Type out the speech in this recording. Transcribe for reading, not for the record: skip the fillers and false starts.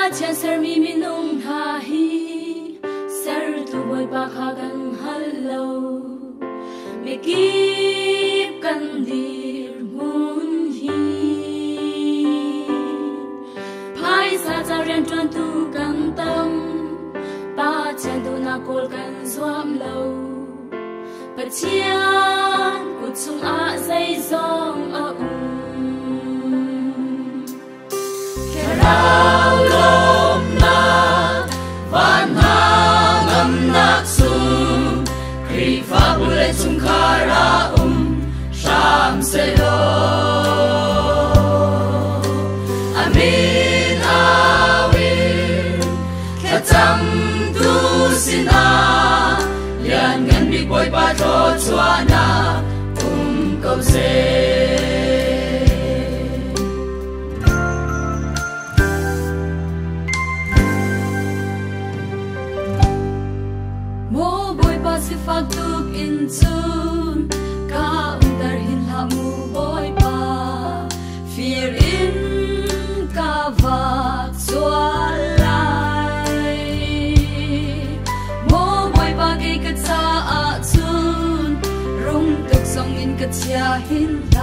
Pathian sermi minung hna hi sertu Bawipa kha kan hngal lo. Mikip kan dirhmun hi phaisa ca rianṭuantu kan tam, Pathian duhnak kawl kan zuam lo. Pathian kut chungah zeizong a um. Thlarau lawmhnak, van hna ngamnak sung, Khrihfabu le chungkhar ah um hram sehlaw. Amin awin thlacam tu sinah Lianngan Bik Bawipa thluachuahnak um ko seh. Maw Bawipa, sifak tuk in cun ka umter hin hlah mu Bawipa, fir in ka vak sual lai. Maw Bawipa, kei ka caah cun rung tuk zong in ka chia hin hlah.